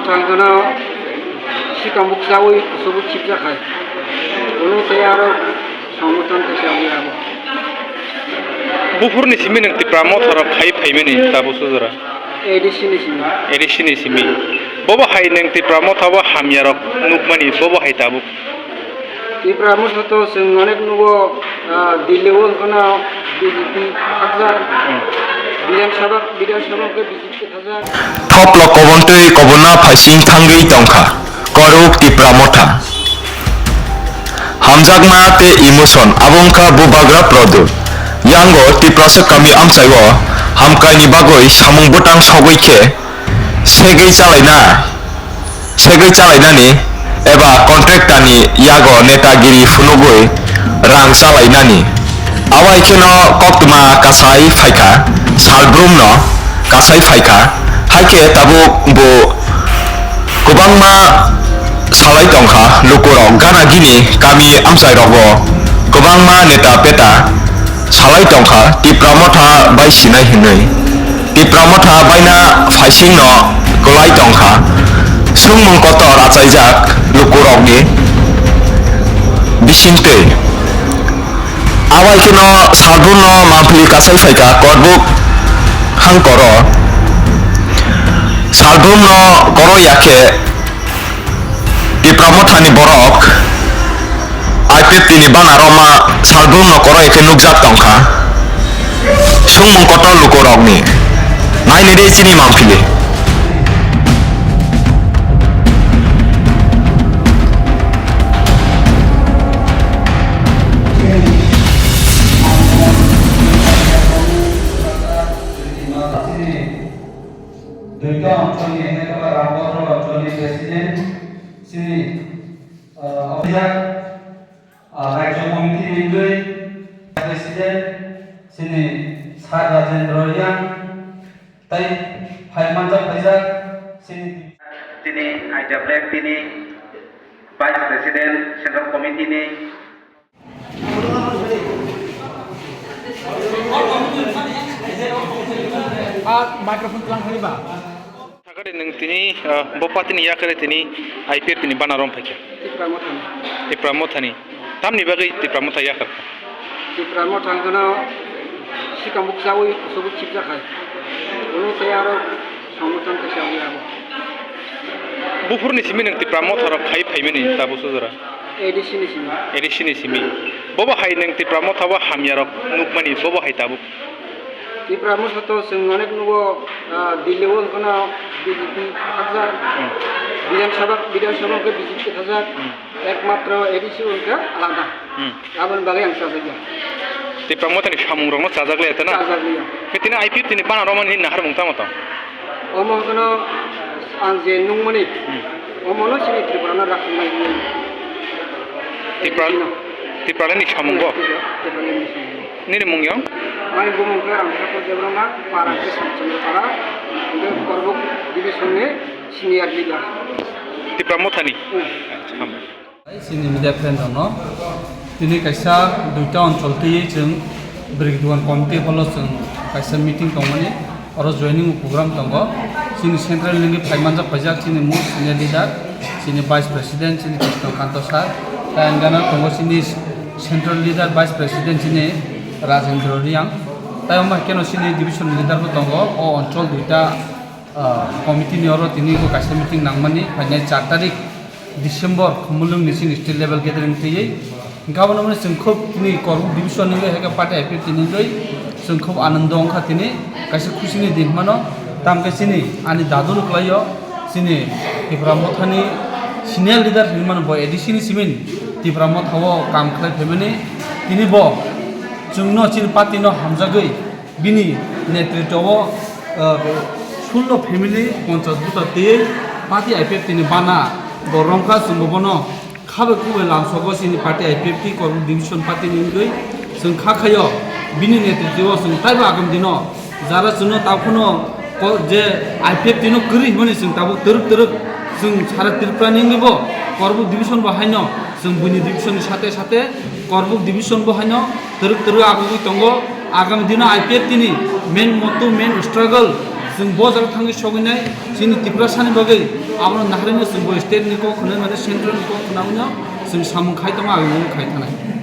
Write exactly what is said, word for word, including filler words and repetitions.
Sangano sikambuk chawi kusubu chipjakhai. Bono tei aro somoton khe chawi abo. Buphurni simi nwng Tipra Motha rok khai phaimani tabuk sujora. A D C ni simi. A D C ni simi. Bobo hai nwng Tipra Motha bo hamya rok nukmani bobo hai tabuk. Tipra Motha to chwng onek nugo, ah, Delhi o wngkhano B J P khakjak. Hmm. Bidhan Sabha, Bidhan Sabha khe B J P khakjak. Thoplo kobontwi kobona phaising thangwi tongkha Koruk Tipra Motha. Hamjakma tei emotion abo wngkha bubagra produ. Yango Tiprasa kami amchaio hamkraini bagwi samung bwtang sogwi khe segwi chalaina, segwi chalainani eba contractor ni yago netagiri phunugwi rang chalainani. Abai kheno koktwma kasai phaikha, salbrumno kasai phaikha, haikhe tabuk bo kwbangma salai tongkha lukurok gana gini kami amchairogo kwbangma neta peta salai tongkha Tipra Motha bai sinai hinwi. Tipra Motha baina phaisingno kwlai tongkha. Swngmung kotor achaijak lukurokni bisingtwi. Abai kheno salbrumno mangpili kasai phaikha Korbuk hangkoro. Salbrumno koro ya khe Tipra Mothani borok I P F T ni bana roma salbrumno koro ya khe nukjak tongkha. Swngmung kotor lukurokni. Naini de chini mangpili. Duita oncholni hwnwi khe Rambodro oncholni president chini, ah, officer, ah, Rajya Committee ni wngwi president chini Sir Rajendra Reang tei phai manjak phaijak chini, chini Aida Black tini Vice President Central Committee ni. Ah, microphone tlang thani ba? Sakari nwng tini, ah, bo party ni yakari tini I P F T ni bana rom phaikha. Tipra Mothani. Tipra Mothani. Tamni bagwi Tipra Motha yakar? Tipra Motha hwnkheno sikambuk chawi kusubu chipjakhai. Bono tei aro somoton khe chawi abo. Buphurni simi nwng Tipra Motha rok khai phaimani tabuk sujora. A D C ni simi. A D C ni simi. Bobo hai nwng Tipra Motha bo hamya rok nukmani bobo hai tabuk. Tipra Motha to chwng onek nugo, ah, Delhi o wngkhano B J P khakjak. Hmm. Bidhan Sabha, Bidhan Sabha hwnkhe B J P khakjak. Hmm. Ekmatro A D C hwnkhe alada. Hmm. Aboni bagwi ang chajakya. Tipra Mothani samung rokno chajak liya tana? Chajak liya. Khe tini I P F T ni bana romani nahar mung tamo tong? Omo hwnkhe no ang je nungmani, hmm, omo no chini Tripura no rakhwng nai hinwi. Tipra, Tipra ni samung bo? Tipra, Tipra ni samung. Nini mung yang? Ani bumung khe Ramsakha Debbarma, para khe Samchandra para, hwnkhe Korbuk division ni senior leader. Tipra Mothani? Hmm. Acha, hambai. Chini media friend rokno tini kaisa duita onchol twiwi chwng Brigdwan committee holo chwng kaisa meeting tongmani, oro joining program tongo. Chini central ni phai manjak paijak chini mung senior leader, chini vice president, chini Krishna Kanto sir, tei ang gana tongo chini central leader, vice president chini Rajendra Reang, tei omo hai kheno chini division leader bo tongo. O onchol duita, ah, committee ni oro tini bo kaisa meeting nangmani phainai char tarik December, Khumulwng ni chini state level gathering twiwi. Hwnkhe abono hwnwi chwng khub tini Korbuk division ni wngwi hai khe party I P F T ni wngwi chwng khub anando wngkha tini, kaisa khusi ni din hwnmano. Tamo khe chini ani dadu no kwlaio, chini Tipra Mothani senior leader hinwi mano bo A D C ni simi Tipra Motha o kam khlai phaimani. Tini bo chwngno chini party no hamjagwi bini netritwo o, ah, sullo family ponchas bota twiwi party I P F T ni bana bo romkha, chwngbo bono khabai khubui lamsogo chini party I P F T Korbuk division party ni wngwi chwng kha khaio. Bini netritwo o chwng taibo agam dino jara chwngno tabukhuno ko-, je I P F T no kwrwi hwnmani chwng tabuk twrwk twrwk chwng sara Tripura ni wngwi bo Korbuk division bo haino chwng buini division ni sate sate Korbuk division bo haino twrwk twrwk agugwi tongo. Agami dino I P F T ni main motto, main struggle Chwng bo jaga thangwi sogwi nai, chini Tiprasani bagwi abono naharino chwng bo state ni kok hwnwi mane central ni kok hwnwi abono chwng samung khai tongo, agini khai thanai.